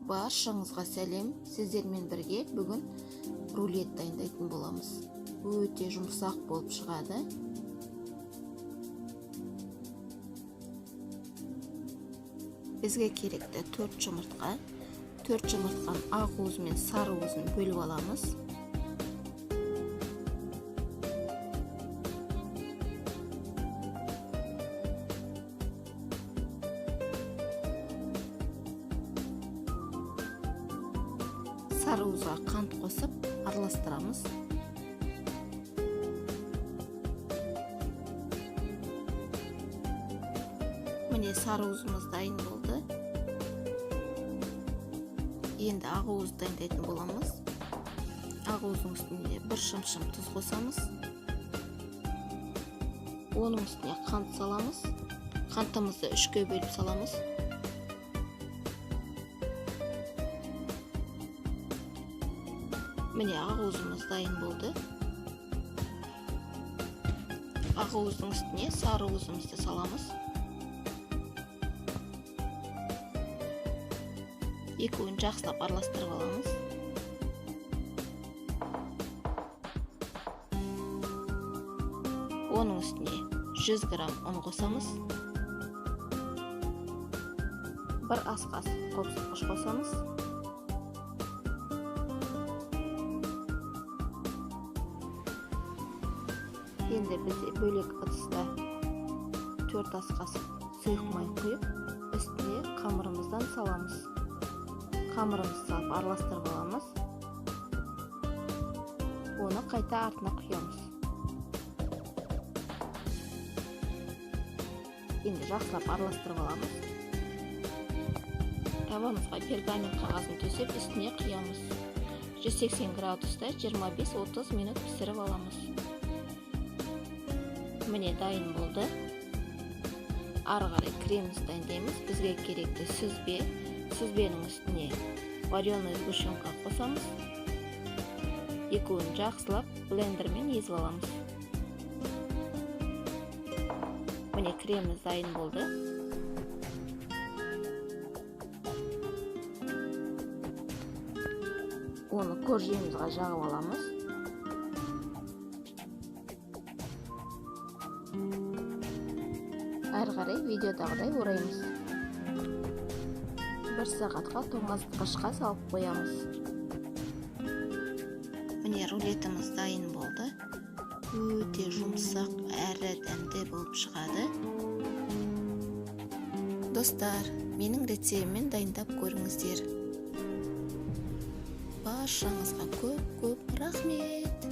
Баршаңызға сәлем. Сіздермен бірге бүгін рулет дайындайтын боламыз. Өте жұмсақ болып шығады. Бізге керекті 4 жұмыртқа. 4 жұмыртқаның ақ уызы мен сары уызын бөліп аламыз. Сары уызға қант қосып араластырамыз. Міне сары уызымыз дайын болды. Енді ақ уыз дайындайтын боламыз. Ақ уыздың үстіне бір шымшым тұз қосамыз. Оның үстіне қант саламыз. Қантымызды 3-ке бөліп саламыз. Міне ақ уызымыз дайын болды. Ақ уыздың үстіне сары уызымызды саламыз. Екеуін жақсылап араластырып аламыз. Оның үстіне 100 грамм ұн қосамыз. Бір ас қасық қопсытқыш қосамыз. Енді бізде бөлек ыдыста 4 ас қасық сұйық май құйып, үстіне қамырымыздан саламыз. Қамырымызды салып араластырып аламыз. Оны қайта артына құямыз. Енді жақсылап араластырып аламыз. Табамызға пергамент қағазын төсеп, үстіне құямыз. 180 градуста 25-30 минут пісіріп аламыз. Міне дайын болды. Ары қарай кремімізді дайындаймыз. Бізге керекті сүзбе. Сүзбенің үстіне вареный сгущенка қосамыз. Екеуін жақсылап блендермен езіп аламыз. Міне креміміз дайын болды. Оны коржиімізге жағып аламыз. Әрі қарай видеодағыдай ораймыз. 1 сағатқа тоңазытқышқа салып қоямыз. Міне рулетіміз дайын болды. Өте жұмсақ әрі дәмді болып шығады. Достар, менің рецептіммен дайындап көріңіздер. Баршаңызға көп-көп рахмет.